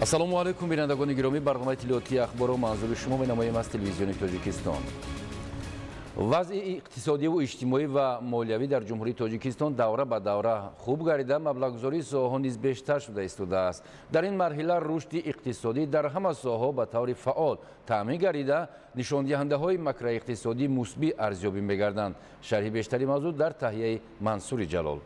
Ассалому алайкум, бинандагони гиромӣ, барномаи иттилоотии ахборро манзури шумо менамоем аз телевизиони Тоҷикистон. Вазъи иқтисодиву иҷтимоӣ ва молиявӣ дар Ҷумҳурии Тоҷикистон давра ба давра хуб гардида, маблағгузории соҳаҳо низ бештар шуда истодааст. Дар ин марҳила рушди иқтисодӣ дар ҳама соҳаҳо ба таври фаъол таъмин гардида, нишондиҳандаҳои макроиқтисодӣ мусбӣ арзёбӣ мегарданд. Шарҳи бештари мавзӯъ дар таҳияи Мансури Ҷалол.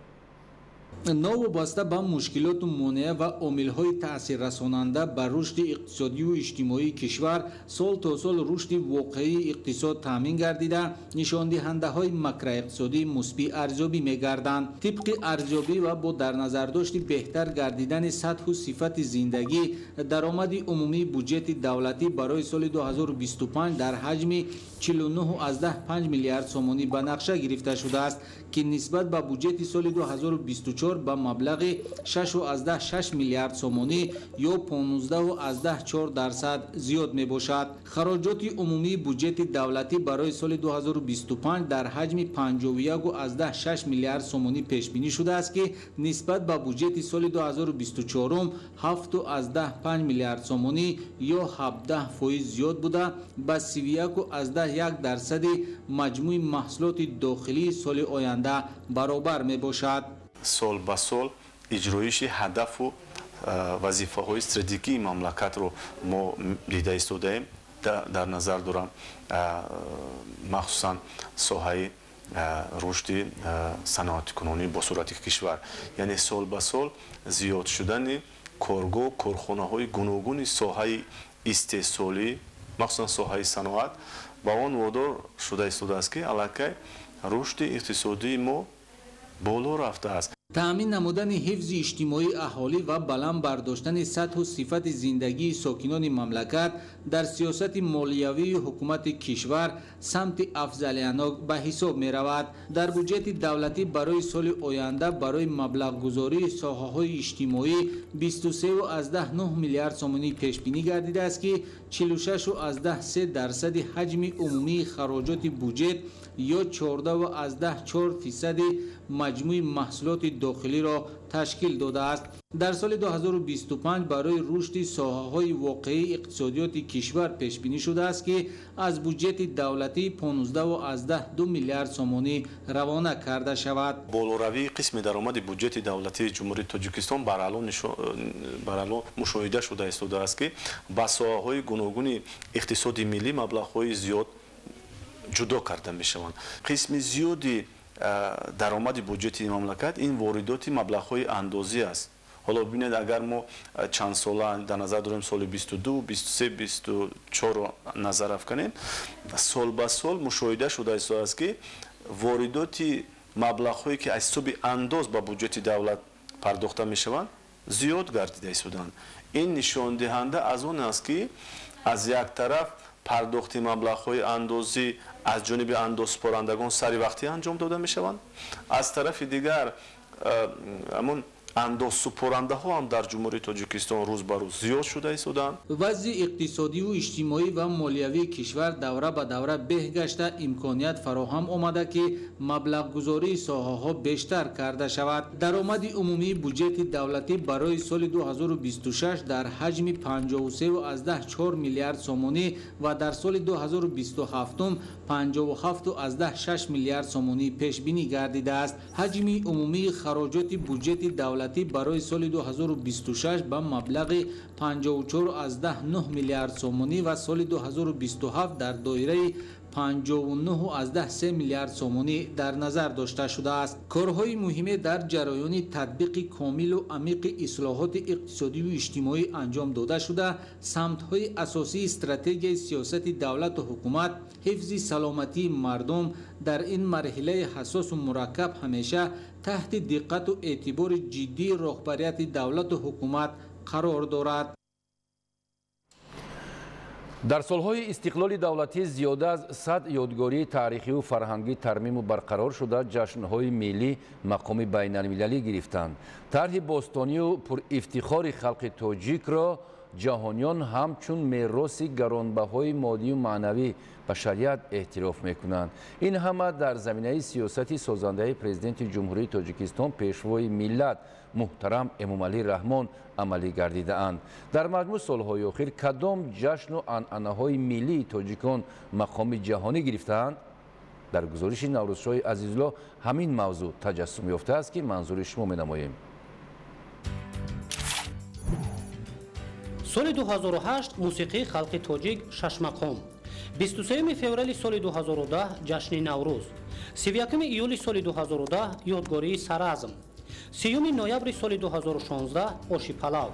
Новобаста ба мушкилоту монеа ва омилҳои таъсиррасонанда ба рушди иқтисодиву иҷтимоии кишвар, сол то сол рушди воқеии иқтисод таъмин гардида, нишондиҳандаҳои макроиқтисодӣ мусбӣ арзёбӣ мегарданд. Тибқи арзёбӣ ва бо дар назардошти беҳтар гардидани сатҳу сифати зиндагӣ, даромади умумии буҷети давлатӣ барои соли 2025 дар ҳаҷми 49,5 миллиард сомонӣ ба нақша гирифта шудааст, ки нисбат ба буҷети соли 2024 ба маблағи 6,6 миллиард сомонӣ ё 15,4% зиёд мебошад. Хароҷоти умумии буҷети давлатӣ барои соли 2025 дар ҳаҷми 51,6 миллиард сомонӣ пешбинӣ шудааст, ки нисбат ба буҷети соли 2024 7,5 миллиард сомонӣ ё 17% зиёд буда, ба 31,1% маҷмӯи маҳсулоти дохилии соли оянда баробар мебошад. Сол ба сол иҷроиши ҳадафу вазифаҳои стратегии мамлакатро мо дида истодаем. Дар назар дорам махсусан соҳаи рушди саноатикунонӣ бо суръати кишвар, яъне сол ба сол зиёд шудани коргоҳ, корхонаҳои гуногуни соҳаи истеҳсолӣ, махсусан соҳаи саноат, ба он водор шуда истодааст, ки аллакай рушди иқтисодии мо боло рафтааст. Таъмин намудани ҳифзи иҷтимоии аҳолӣ ва баланд бардоштани сатҳу сифати зиндагии сокинони мамлакат дар сиёсати молиявии ҳукумати кишвар самти афзалиянок ба ҳисоб меравад. Дар буҷети давлатӣ барои соли оянда барои маблағгузории соҳаҳои иҷтимоӣ 23,9 миллиард сомонӣ пешбинӣ гардидааст, ки 46,3% ҳаҷми умумии хароҷоти буҷет ё 14,4% маҷмӯи маҳсулоти дохилиро ташкил додааст. Дар соли 2025 барои рушди соҳаҳои воқеии иқтисодиёти кишвар пешбинӣ шудааст, ки аз буҷети давлатӣ 15,2 миллиард сомонӣ равона карда шавад. Болоравии қисми даромади буҷети давлатии Ҷумҳурии Тоҷикистон барало мушоҳида шуда истодааст, ки ба соҳаҳои гуногуни иқтисоди миллӣ маблағҳои зиёд ҷудо карда мешаванд. Қисми зиёди даромади буҷети мамлакат ин воридоти маблағҳои андозӣ аст. Ҳоло бинед, агар мо чанд сола дар назар дорем, соли 22, 23, 24 назар афканем, сол ба сол мушоҳида шуда истодааст, ки воридоти маблағҳое, ки аз ҳисоби андоз ба буҷети давлат пардохта мешаванд, зиёд гардида истодаанд. Ин нишондиҳанда аз он аст, ки аз як тараф пардохти маблағҳои андозӣ аз ҷониби андозсупорандагон сари вақтӣ анҷом дода мешаванд, аз тарафи дигар ҳамон андозсупорандаҳо ҳам дар Ҷумҳурии Тоҷикистон рӯз ба рӯз зиёд шуда истодаанд. Вазъи иқтисодиву иҷтимоӣ ва молиявии кишвар давра ба давра беҳ гашта, имконият фароҳам омада, ки маблағгузории соҳаҳо бештар карда шавад. Даромади умумии буҷети давлатӣ барои соли 2026 дар ҳаҷми 53,4 миллиард сомонӣ ва дар соли 2027 57,6 миллиард сомонӣ пешбинӣ гардидааст. Ҳаҷми умумии хароҷоти буҷети давлатӣ барои соли 2026 ба маблағи 54,9 миллиард сомонӣ ва соли 2027 дар доираи 59,3 миллиард сомонӣ дар назар дошта шудааст. Корҳои муҳиме дар ҷараёни татбиқи комилу амиқи ислоҳоти иқтисодиву иҷтимоӣ анҷом дода шуда, самтҳои асосии стратегияи сиёсати давлату ҳукумат, ҳифзи саломатии мардум дар ин марҳилаи ҳассосу мураккаб ҳамеша таҳти диққату эътибори ҷиддии роҳбарияти давлату ҳукумат қарор дорад. Дар солҳои истиқлоли давлатӣ зиёда аз 100 ёдгории таърихиву фарҳангӣ тармиму барқарор шуда, ҷашнҳои миллӣ мақоми байналмилалӣ гирифтанд. Тарҳи бостонию пурифтихори халқи тоҷикро ҷаҳониён ҳамчун мероси гаронбаҳои моддию маънавӣ башарият эътироф мекунанд. Ин ҳама дар заминаи сиёсати созандаи Президенти Ҷумҳурии Тоҷикистон, Пешвои миллат муҳтарам Эмомалӣ Раҳмон амалӣ гардидаанд. Дар маҷмӯъ солҳои охир кадом ҷашну анъанаҳои миллии тоҷикон мақоми ҷаҳонӣ гирифтаанд? Дар гузориши Наврӯзшоҳи Азизулло ҳамин мавзӯъ таҷассум ёфтааст, ки манзури шумо менамоем. Соли 2008 мусиқии халқи тоҷик шашмақом, 23 феврали соли 2010 ҷашни Наврӯз, 31 июли соли 2010 ёдгории Саразм, 30 ноябри соли 2016 оши палав,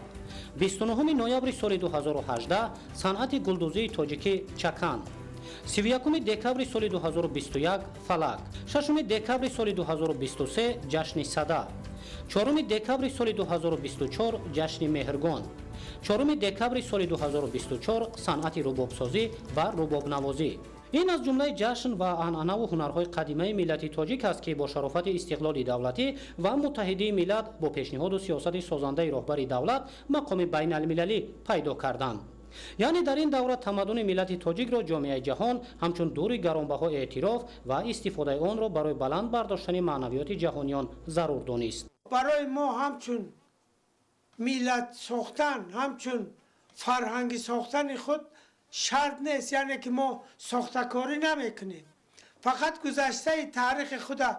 29 ноябри соли 2018 санъати гулдӯзии тоҷикӣ чакан, 31 декабри соли 2021 фалак, 6 декабри соли 2023 ҷашни Сада, 4 декабри соли 2024 ҷашни Меҳргон, 4 декабри соли 2024 санъати рубобсозӣ ва рубобнавозӣ. Ин аз ҷумлаи ҷашн ва анъанаву ҳунарҳои қадимаи миллати тоҷик аст, ки бо шарофати истиқлоли давлатӣ ва муттаҳидии миллат бо пешниҳоду сиёсати созандаи роҳбари давлат мақоми байналмилалӣ пайдо карданд. Яъне дар ин давра тамаддуни миллати тоҷикро ҷомеаи ҷаҳон ҳамчун дури гаронбаҳо эътироф ва истифодаи онро барои баланд бардоштани маънавиёти ҷаҳониён зарур донист. Барои мо ҳамчун миллат сохтан, ҳамчун фарҳанги сохтани худ шарт нест, яъне ки мо сохтакорӣ намекунем, фақат гузаштаи таърихи худа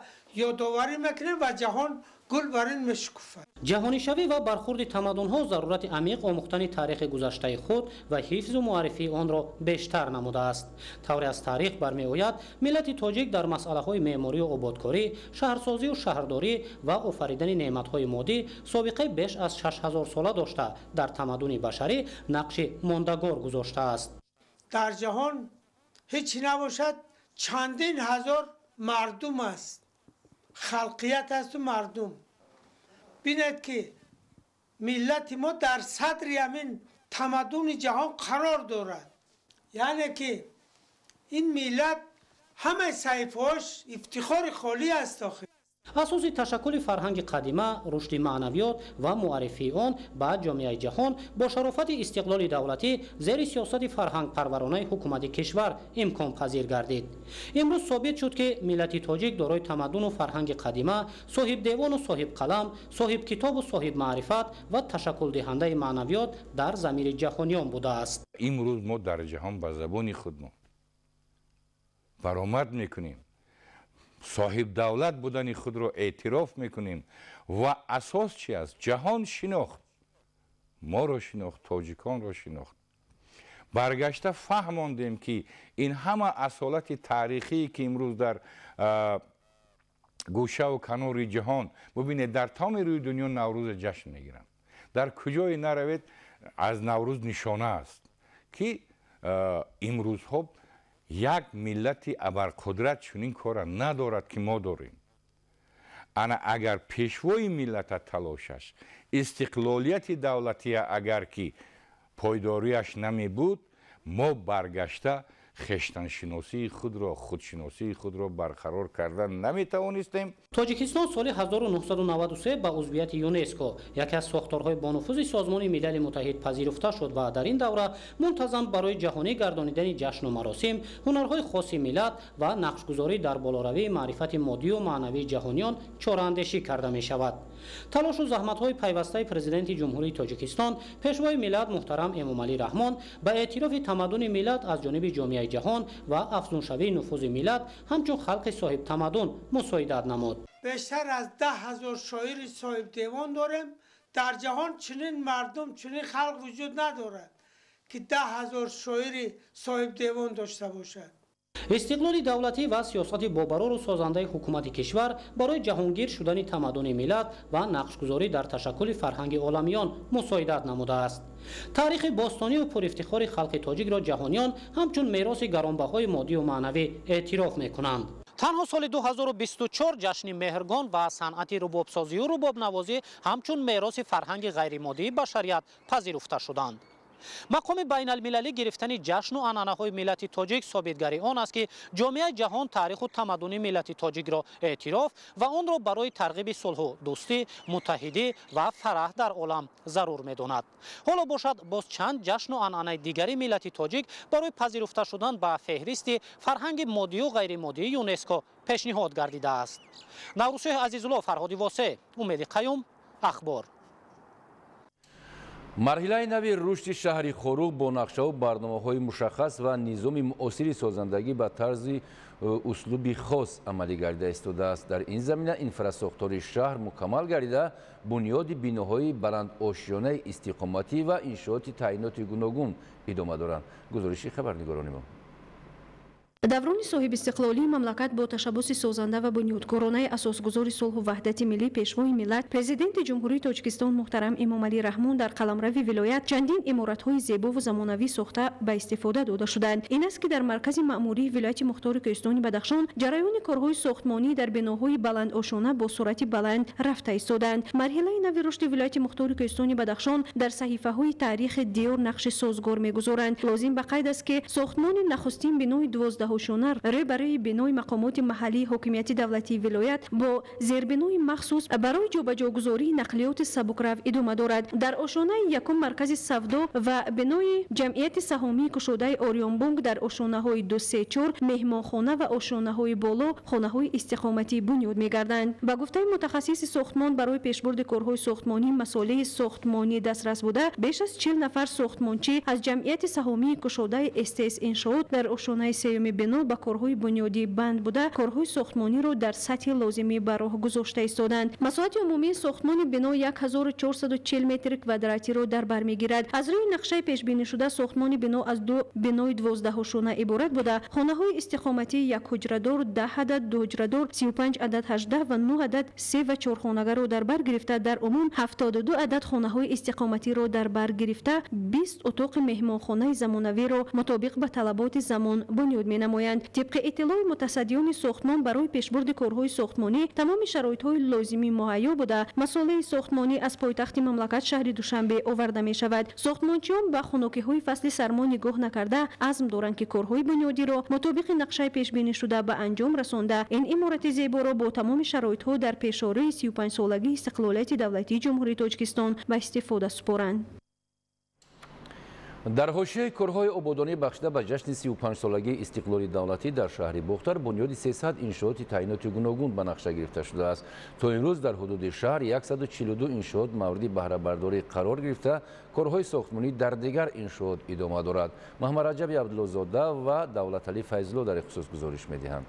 ёдоварӣ мекунем ва ҷаҳон гул бар ин мешукуфад. Ҷаҳонишавӣ ва бархурди тамаддунҳо зарурати амиқ омӯхтани таърихи гузаштаи худ ва ҳифзу муаррифии онро бештар намудааст. Тавре аз таърих бармеояд, миллати тоҷик дар масъалаҳои меъморию ободкорӣ, шаҳрсозию шаҳрдорӣ ва офаридани неъматҳои моддӣ собиқаи беш аз 6000 сола дошта, дар тамаддуни башарӣ нақши мондагор гузоштааст. Дар ҷаҳон ҳеҷ набошад, чандин ҳазор мардум аст, халқият асту мардум. Бинед, ки миллати мо дар садри ҳамин тамаддуни ҷаҳон қарор дорад, яъне ки ин миллат ҳамаи саҳифаҳош ифтихори холӣ аст. Охир Асоси ташаккули фарҳанги қадима, рушди маънавиёт ва муаррифии он ба ҷомеаи ҷаҳон бо шарофати истиқлоли давлатӣ зери сиёсати фарҳангпарваронаи ҳукумати кишвар имконпазир гардид. Имрӯз собит шуд, ки миллати тоҷик дорои тамаддуну фарҳанги қадима, соҳибдевону соҳибқалам, соҳибкитобу соҳибмаърифат ва ташаккулдиҳандаи маънавиёт дар замири ҷаҳониён будааст. Имрӯз мо дар ҷаҳон ба забони худмон баромад мекунем, соҳибдавлат будани худро эътироф мекунем ва асос чи аст? Ҷаҳон шинохт, моро шинохт, тоҷиконро шинохт. Баргашта фаҳмондем, ки ин ҳама асолати таърихие, ки имрӯз дар гӯшаву канори ҷаҳон бубинед, дар тамоми рӯи дунё Наврӯза ҷашн мегиранд. Дар куҷое наравед, аз Наврӯз нишона аст, ки имрӯзҳо як миллати абарқудрат чунин кора надорад, ки мо дорем. Ана агар пешвои миллата талошаш, истиқлолияти давлатия агар ки пойдориаш намебуд, мо баргашта хештаншиносии худро, худшиносии худро барқарор кардан наметавонистем. Тоҷикистон соли 1993 ба узвияти ЮНЕСКО, яке аз сохторҳои бонуфузи Созмони Милали Муттаҳид, пазируфта шуд ва дар ин давра мунтазам барои ҷаҳонӣ гардонидани ҷашну маросим, ҳунарҳои хоси миллат ва нақшгузорӣ дар болоравии маърифати моддию маънавии ҷаҳониён чораандешӣ карда мешавад. Талошу заҳматҳои пайвастаи Президенти Ҷумҳурии Тоҷикистон, Пешвои миллат муҳтарам Эмомалӣ Раҳмон ба эътирофи тамаддуни миллат аз ҷониби ҷомеаи ҷаҳон ва афзуншавии нуфузи миллат ҳамчун халқи соҳибтамаддун мусоидат намуд. Бештар аз 10 000 шоири соҳибдевон дорем. Дар ҷаҳон чунин мардум, чунин халқ вуҷуд надорад, ки 10 000 шоири соҳибдевон дошта бошад. Истиқлоли давлатӣ ва сиёсати бобарору созандаи ҳукумати кишвар барои ҷаҳонгир шудани тамаддуни миллат ва нақшгузорӣ дар ташаккули фарҳанги оламиён мусоидат намудааст. Таърихи бостонию пурифтихори халқи тоҷикро ҷаҳониён ҳамчун мероси гаронбаҳои моддию маънавӣ эътироф мекунанд. Танҳо соли 2024 ҷашни Меҳргон ва санъати рубобсозию рубобнавозӣ ҳамчун мероси фарҳанги ғайримоддии башарият пазируфта шуданд. Мақоми байналмилалӣ гирифтани ҷашну анъанаҳои миллати тоҷик собитгари он аст, ки ҷомеаи ҷаҳон таъриху тамаддуни миллати тоҷикро эътироф ва онро барои тарғиби сулҳу дӯстӣ, муттаҳидӣ ва фараҳ дар олам зарур медонад. Ҳоло бошад, боз чанд ҷашну анъанаи дигари миллати тоҷик барои пазируфта шудан ба феҳристи фарҳанги моддию ғайримоддии ЮНЕСКО пешниҳод гардидааст. Наврӯзшоҳ Азизулло, Фарҳоди Восе, Умеди Қаюм, Ахбор. Марҳилаи нави рушди шаҳри Хоруғ бо нақшаву барномаҳои мушаххас ва низоми муосири созандагӣ ба тарзи услуби хос амалӣ гардида истодааст. Дар ин замина инфрасохтори шаҳр мукаммал гардида, бунёди биноҳои баландошёнаи истиқоматӣ ва иншооти таъиноти гуногун идома доранд. Гузориши хабарнигорони мо. Даврони соҳибистиқлолии мамлакат бо ташаббуси созанда ва бунёдкоронаи асосгузори сулҳу ваҳдати миллӣ, пешвои миллат, Президенти Ҷумҳурии Тоҷикистон муҳтарам Эмомалӣ Раҳмон дар қаламрави вилоят чандин иморатҳои зебову замонавӣ сохта ба истифода дода шуданд. Ин аст, ки дар маркази маъмурии вилояти мухтори Кӯҳистони Бадахшон ҷараёни корҳои сохтмонӣ дар биноҳои баландошона бо суръати баланд рафта истоданд. Марҳилаи нави рушди вилояти мухтори Кӯҳистони Бадахшон дар саҳифаҳои таърихи диёр нақши созгор мегузоранд. Лозим ба қайд аст, ки сохтмони нахустин бинои 12 ошона рӯ барои бинои мақомоти маҳаллии ҳокимияти давлатии вилоят бо зербинои махсус барои ҷобаҷогузории нақлиёти сабукрав идома дорад. Дар ошонаи якум маркази савдо ва бинои ҷамъияти саҳомии кушодаи Ориёнбонк, дар ошонаҳои 2, 3, 4 меҳмонхона ва ошонаҳои боло хонаҳои истиқоматӣ бунёд мегарданд. Ба гуфтаи мутахассиси сохтмон, барои пешбурди корҳои сохтмонӣ масолеҳи сохтмонӣ дастрас буда, беш аз 40 нафар сохтмончӣ аз ҷамъияти саҳомии кушодаи СТС Иншоот дар ошонаи сеюми бино ба корҳои бунёдӣ банд буда, корҳои сохтмониро дар сатҳи лозимӣ ба роҳ гузошта истоданд. Масоҳати умумии сохтмони бино 1440 метри квадратиро дар бар мегирад. Аз рӯи нақшаи пешбинишуда сохтмони бино аз ду бинои 12 ошона иборат буда, хонаҳои истиқоматии якҳуҷрадор 10 адад, дуҳуҷрадор 35 адад, 18 ва 9 адад се ва чорхонагаро дар бар гирифта, дар умум 72 адад хонаҳои истиқоматиро дар бар гирифта, 20 утоқи меҳмонхонаи замонавиро мутобиқ ба талаботи замон бунёд менамоянд. Тибқи иттилои мутасаддиёни сохтмон, барои пешбурди корҳои сохтмонӣ тамоми шароитҳои лозимӣ муҳайё буда, масолеҳи сохтмонӣ аз пойтахти мамлакат шаҳри Душанбе оварда мешавад. Сохтмончиён ба хунукиҳои фасли сармо нигоҳ накарда азм доранд, ки корҳои бунёдиро мутобиқи нақшаи пешбинишуда ба анҷом расонда, ин иморати зеборо бо тамоми шароитҳо дар пешораи 35-солагии истиқлолияти давлатии Ҷумҳурии Тоҷикистон ба истифода супоранд. Дар ҳошияи корҳои ободонӣ бахшида ба ҷашни 35-солагии истиқлоли давлатӣ дар шаҳри Бохтар бунёди 300 иншооти таъиноти гуногун ба нақша гирифта шудааст. То имрӯз дар ҳудуди шаҳр 142 иншоот мавриди баҳрабардорӣ қарор гирифта, корҳои сохтмонӣ дар дигар иншоот идома дорад. Маҳмадраҷаби Абдуллозода ва Давлаталӣ Файзулло дар ин хусус гузориш медиҳанд.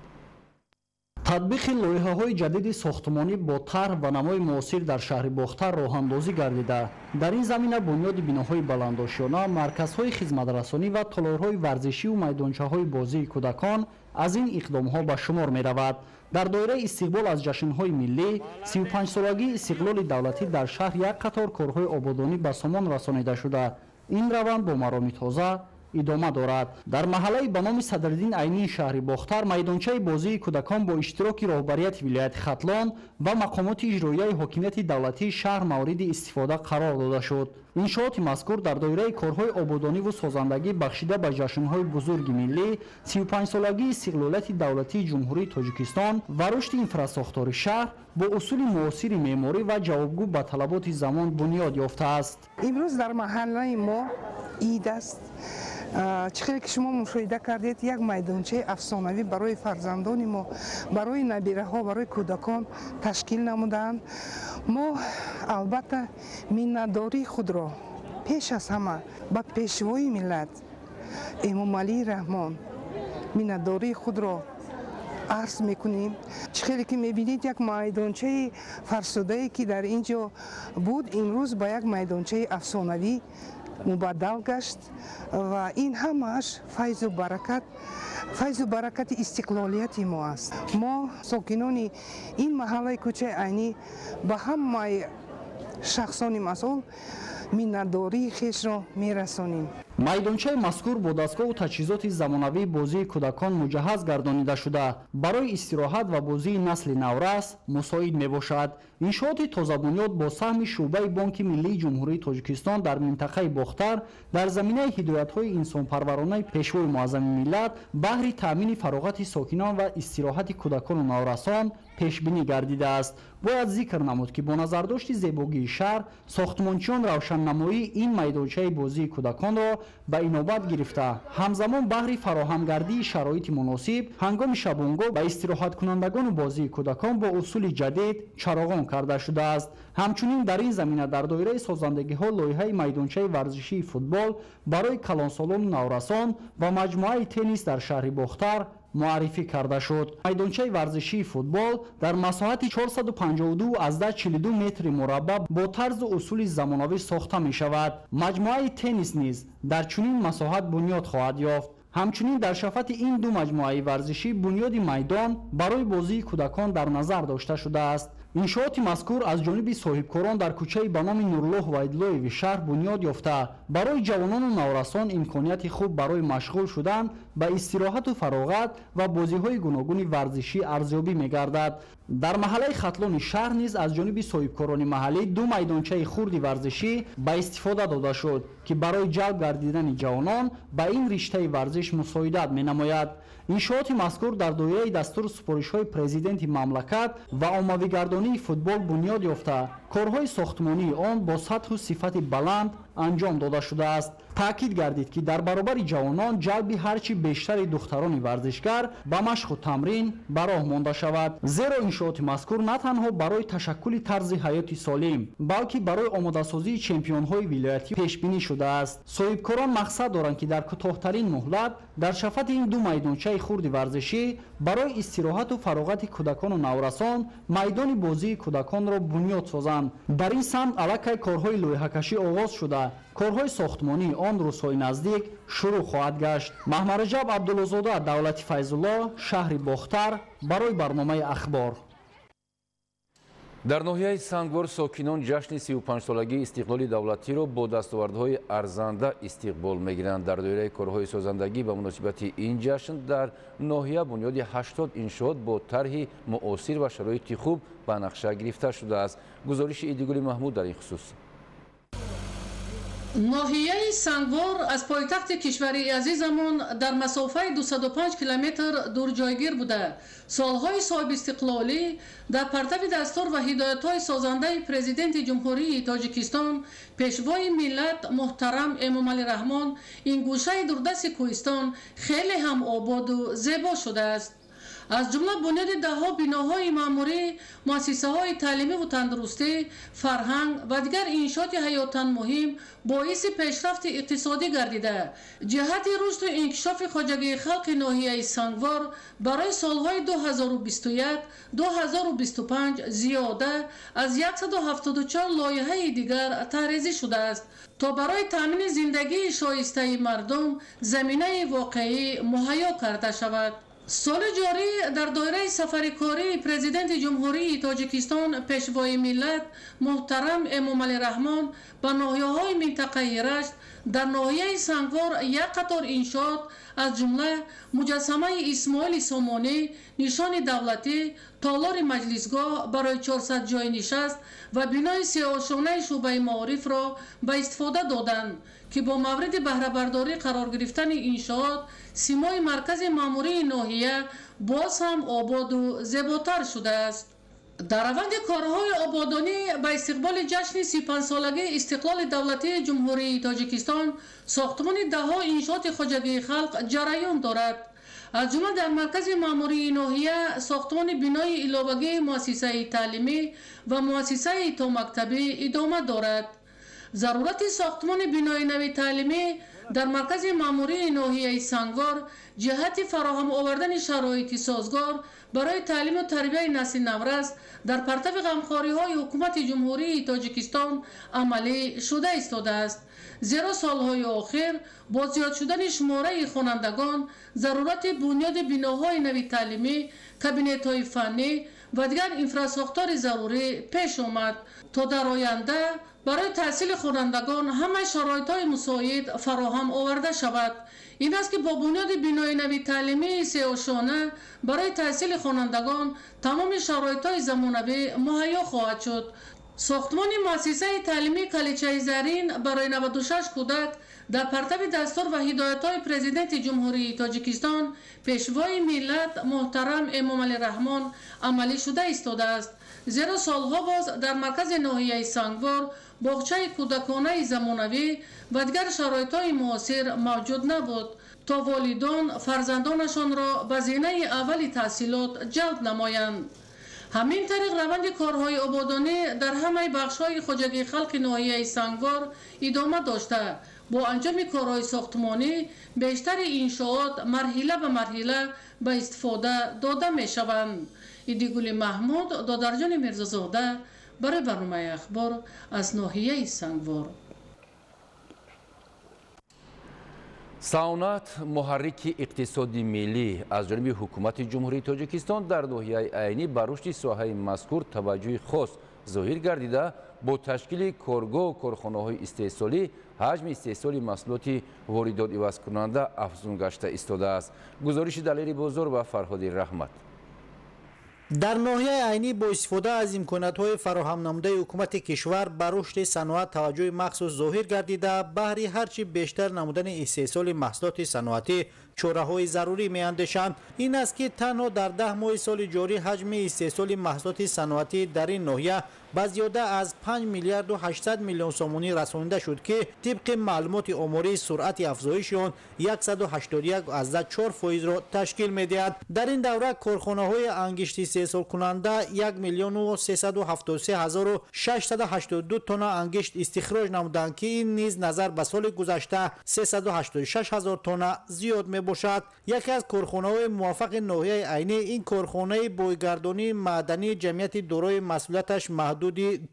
Татбиқи лоиҳаҳои ҷадиди сохтмонӣ бо тарҳ ва намои муосир дар шаҳри Бохтар роҳандозӣ гардида. Дар ин замина бунёди биноҳои баландошёна, марказҳои хизматрасонӣ ва толорҳои варзишиву майдончаҳои бозии кӯдакон аз ин иқдомҳо ба шумор меравад. Дар доираи истиқбол аз ҷашнҳои миллӣ, 35-солагии истиқлоли давлатӣ дар шаҳр як қатор корҳои ободонӣ ба сомон расонида шуда. Ин раванд бо мароми тоза идома дорад. Дар маҳаллаи ба номи Садриддин Айнии шаҳри Бохтар майдончаи бозии кӯдакон бо иштироки роҳбарияти вилояти Хатлон ва мақомоти иҷроияи ҳокимияти давлатии шаҳр мавриди истифода қарор дода шуд. Иншооти мазкур дар доираи корҳои ободониву созандагӣ бахшида ба ҷашнҳои бузурги миллӣ, 35-солагии истиқлолияти давлатии Ҷумҳурии Тоҷикистон ва рушди инфрасохтори шаҳр бо усули муосири меъморӣ ва ҷавобгӯ ба талаботи замон бунёд ёфтааст. Имрӯз дар маҳаллаи мо ид аст. Чӣ хеле ки шумо мушоҳида кардед, як майдончаи афсонавӣ барои фарзандони мо, барои набираҳо, барои кӯдакон ташкил намудаанд. Мо албатта миннатдории худро пеш аз ҳама ба пешвои миллат Эмомалӣ Раҳмон миннатдории худро арз мекунем. Чӣ хеле ки мебинед, як майдончаи фарсудае ки дар ин ҷо буд, имрӯз ба як майдончаи афсонавӣ мубаддал гашт ва ин ҳамааш файзу баракати истиқлолияти мо аст. Мо сокинони ин маҳаллаи кӯчаи Айнӣ ба ҳамаи шахсони масъул Миннатдории хешро мерасонем. Майдончаи мазкур бо дастгоҳу таҷҳизоти замонавии бозии кӯдакон муҷаҳҳаз гардонида шуда, барои истироҳат ва бозии насли наврас мусоид мебошад. Иншооти тозабунёд бо саҳми шӯъбаи Бонки Миллии Ҷумҳурии Тоҷикистон дар минтақаи Бохтар дар заминаи ҳидоятҳои инсонпарваронаи Пешвои Муаззами миллат баҳри таъмини фароғати сокинон ва истироҳати кӯдакону наврасон пешбинӣ гардидааст. Бояд зикр намуд, ки бо назардошти зебогии шаҳр сохтмончиён равшаннамоии ин майдончаи бозии кӯдаконро ба инобат гирифта, ҳамзамон баҳри фароҳамгардии шароити муносиб ҳангоми шабонгоҳ ба истироҳаткунандагону бозии кӯдакон бо усули ҷадид чароғон карда шудааст. Ҳамчунин дар ин замина дар доираи созандагиҳо лоиҳаи майдончаи варзишии футбол барои калонсолону наврасон ва маҷмӯаи теннис дар шаҳри Бохтар муаррифӣ карда шуд. Майдончаи варзишии футбол дар масоҳати 452,42 метри мураббаъ бо тарзу усули замонавӣ сохта мешавад. Маҷмӯаи теннис низ дар чунин масоҳат бунёд хоҳад ёфт. Ҳамчунин дар шафати ин ду маҷмӯаи варзишӣ бунёди майдон барои бозии кӯдакон дар назар дошта шудааст. Иншооти мазкур аз ҷониби соҳибкорон дар кӯчаи ба номи Нуруллоҳ Вайдлоеви шаҳр бунёд ёфта, барои ҷавонону наврасон имконияти хуб барои машғул шудан ба истироҳату фароғат ва бозиҳои гуногуни варзишӣ арзёбӣ мегардад. Дар маҳаллаи Хатлони шаҳр низ аз ҷониби соҳибкорони маҳаллӣ ду майдончаи хурди варзишӣ ба истифода дода шуд, ки барои ҷалб гардидани ҷавонон ба ин риштаи варзиш мусоидат менамояд. Иншооти мазкур дар доираи дастуру супоришҳои президенти мамлакат ва оммавигардонии футбол бунёд ёфта, корҳои сохтмонии он бо сатҳу сифати баланд анҷом дода шудааст. Таъкид гардид, ки дар баробари ҷавонон ҷалби ҳарчи бештари духтарони варзишгар ба машқу тамрин ба роҳ монда шавад, зеро иншооти мазкур на танҳо барои ташаккули тарзи ҳаёти солим, балки барои омодасозии чемпионҳои вилоятӣ пешбинӣ шудааст. Соҳибкорон мақсад доранд, ки дар кӯтоҳтарин муҳлат дар шафати ин ду майдончаи хурди варзишӣ барои истироҳату фароғати кӯдакону наврасон майдони бозии кӯдаконро бунёд созанд. Дар ин самт аллакай корҳои лоиҳакашӣ оғоз шуда, корҳои сохтмонии он рӯзҳои наздик шурӯъ хоҳад гашт. Маҳмараҷаб Абдуллозода, Давлати Файзулло, шаҳри Бохтар, барои барномаи Ахбор. Дар ноҳияи Сангвор сокинон ҷашни 35-солагии истиқлоли давлатиро бо дастовардҳои арзанда истиқбол мегиранд. Дар доираи корҳои созандагӣ ба муносибати ин ҷашн дар ноҳия бунёди 80 иншоот бо тарҳи муосир ва шароити хуб ба нақша гирифта шудааст. Гузориши Идигули Маҳмуд дар ин хусус. Ноҳияи Сангвор аз пойтахти кишвари азизамон дар масофаи 205 километр дур ҷойгир буда, солҳои соҳибистиқлолӣ дар партави дастур ва ҳидоятҳои созандаи Президенти Ҷумҳурии Тоҷикистон, Пешвои миллат муҳтарам Эмомалӣ Раҳмон ин гӯшаи дурдасти кӯҳистон хеле ҳам ободу зебо шудааст. Аз ҷумла бунёди даҳҳо биноҳои маъмурӣ, муассисаҳои таълимиву тандурустӣ, фарҳанг ва дигар иншооти ҳаётан муҳим боиси пешрафти иқтисодӣ гардида, ҷиҳати рушду инкишофи хоҷагии халқи ноҳияи Сангвор барои солҳои 2021-2025 зиёда аз 174 лоиҳаи дигар таҳризӣ шудааст, то барои таъмини зиндагии шоистаи мардум заминаи воқеӣ муҳайё карда шавад. Соли ҷорӣ дар доираи сафари кории Президенти Ҷумҳурии Тоҷикистон, Пешвои миллат муҳтарам Эмомалӣ Раҳмон ба ноҳияҳои минтақаи Рашт дар ноҳияи Сангвор як қатор иншоот, аз ҷумла муҷассамаи Исмоили Сомонӣ, нишони давлатӣ, толори маҷлисгоҳ барои 400 ҷойи нишаст ва бинои сеошонаи шӯъбаи маорифро ба истифода доданд, ки бо мавриди баҳрабардорӣ қарор гирифтани иншоот симои маркази маъмурии ноҳия боз ҳам ободу зеботар шудааст. Дар раванди корҳои ободонӣ ба истиқболи ҷашни 35-солагии истиқлоли давлатии Ҷумҳурии Тоҷикистон сохтмони даҳҳо иншооти хоҷагии халқ ҷараён дорад. Аз ҷумла дар маркази маъмурии ноҳия сохтмони бинои иловагии муассисаи таълимӣ ва муассисаи томактабӣ идома дорад. Зарурати сохтмони бинои нави таълимӣ дар маркази маъмурии ноҳияи Сангвор ҷиҳати фароҳам овардани шароити созгор барои таълиму тарбияи насли наврас дар партави ғамхориҳои ҳукумати Ҷумҳурии Тоҷикистон амалӣ шуда истодааст. Зеро солҳои охир бо зиёд шудани шумораи хонандагон зарурати бунёди биноҳои нави таълимӣ, кабинетҳои фаннӣ ва дигар инфрасохтори зарурӣ пеш омад, то дар оянда барои таҳсили хонандагон ҳамаи шароитҳои мусоид фароҳам оварда шавад. Ин аст ки бо бунёди бинои нави таълимии сеошона барои таҳсили хонандагон тамоми шароитҳои замонавӣ муҳайё хоҳад шуд. Сохтмони муассисаи таълимии Каличаи Зарин барои 96 кӯдак дар партави дастур ва ҳидоятҳои Президенти Ҷумҳурии Тоҷикистон, Пешвои миллат муҳтарам Эмомалӣ Раҳмон амалӣ шуда истодааст. Зеро солҳо боз дар маркази ноҳияи Сангвор боғчаи кӯдаконаи замонавӣ ва дигар шароитҳои муосир мавҷуд набуд, то волидон фарзандонашонро ба зинаи аввали таҳсилот ҷалб намоянд. Ҳамин тариқ раванди корҳои ободонӣ дар ҳамаи бахшҳои хоҷагии халқи ноҳияи Сангвор идома дошта, бо анҷоми корҳои сохтмонӣ бештари иншоот марҳила ба марҳила ба истифода дода мешаванд. Идигули Маҳмуд, Додарҷони Мирзозода барои барномаи Ахбор аз ноҳияи Сангвор. Саноат муҳаррики иқтисоди миллӣ. Аз ҷониби ҳукумати Ҷумҳурии Тоҷикистон дар ноҳияи Айнӣ ба рушди соҳаи мазкур таваҷҷӯҳи хос зоҳир гардида, бо ташкили коргоҳу корхонаҳои истеҳсолӣ ҳаҷми истеҳсоли маҳсулоти воридот ивазкунанда афзун гашта истодааст. Гузориши Далери Бозор ва Фарҳоди Раҳмат. Дар ноҳияи Айнӣ бо истифода аз имкониятҳои фароҳамнамудаи ҳукумати кишвар ба рушди саноат таваҷҷӯҳи махсус зоҳир гардида, баҳри ҳарчи бештар намудани истеҳсоли маҳсулоти саноатӣ чораҳои зарурӣ меандешанд. Ин аст ки танҳо дар 10 моҳи соли ҷорӣ ҳаҷми истеҳсоли маҳсулоти саноатӣ дар ин ноҳия ба зиёда аз 5 миллиарду 800 миллион сомонӣ расонида шуд, ки тибқи маълумоти оморӣ суръати афзоиши он 181,4 фоизро ташкил медиҳад. Дар ин давра корхонаҳои ангишти истеҳсолкунанда 1 миллиону 373 682 тонна ангишт истихроҷ намуданд, ки ин низ назар ба соли гузашта 386 ҳазор тонна зиёд мебошад. Яке аз корхонаҳои муваффақи ноҳияи Айнӣ ин корхонаи бойгардонии маъдании ҷамъияти дорои масъулияташ маҳдуди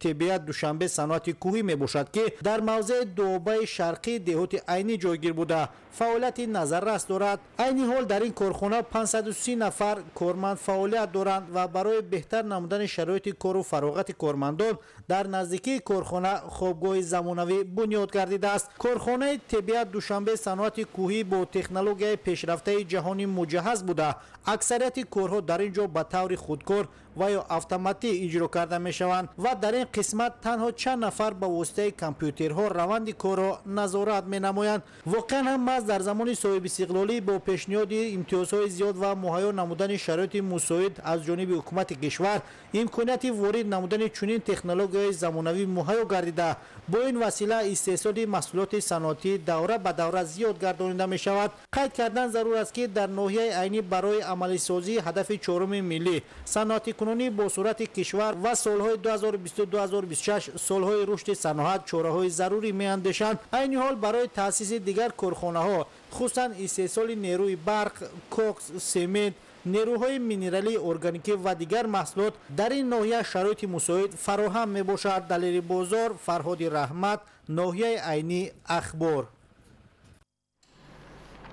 Тебиат Душанбе саноати кӯҳӣ мебошад, ки дар мавзеи Дуобаи шарқии деҳоти Айнӣ ҷойгир буда, фаъолияти назаррас дорад. Айни ҳол дар ин корхона 530 нафар корманд фаъолият доранд ва барои беҳтар намудани шароити кору фароғати кормандон дар наздикии корхона хобгоҳи замонавӣ бунёд гардидааст. Корхонаи Тебиат Душанбе саноати кӯҳӣ бо технологияи пешрафтаи ҷаҳонӣ муҷаҳҳаз буда, аксарияти корҳо дар ин ҷо ба таври худкор ва ё автоматӣ иҷро карда мешаванд ва дар ин қисмат танҳо чанд нафар ба воситаи компютерҳо раванди корро назорат менамоянд. Воқеан ҳам маҳз дар замони соҳибистиқлолӣ бо пешниҳоди имтиёзҳои зиёд ва муҳайё намудани шароити мусоид аз ҷониби ҳукумати кишвар имконияти ворид намудани чунин технологияи замонавӣ муҳайё гардида, бо ин васила истеҳсоли маҳсулоти саноатӣ давра ба давра зиёд гардонида мешавад. Қайд кардан зарур аст, ки дар ноҳияи Айнӣ барои амалисозии ҳадафи чоруми миллӣ саноатикунонӣ бо суръати кишвар ва солҳои 2022-2026 солҳои рушди саноат чораҳои зарурӣ меандешанд. Айни ҳол барои таъсиси дигар корхонаҳо, хусусан истеҳсоли нерӯи барқ, кокс, семент, нерӯҳои минералии органикӣ ва дигар маҳсулот дар ин ноҳия шароити мусоид фароҳам мебошад. Далери Бозор, Фарҳоди Раҳмат, ноҳияи Айнӣ, Ахбор.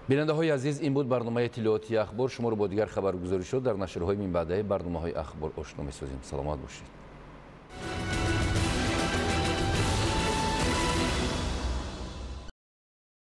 Бинандаҳои азиз, ин буд барномаи иттилоотии Ахбор. Шуморо бо дигар хабаргузоришҳо дар нашрҳои минбаъдаи барномаҳои Ахбор ошно месозем. Саломат бошед.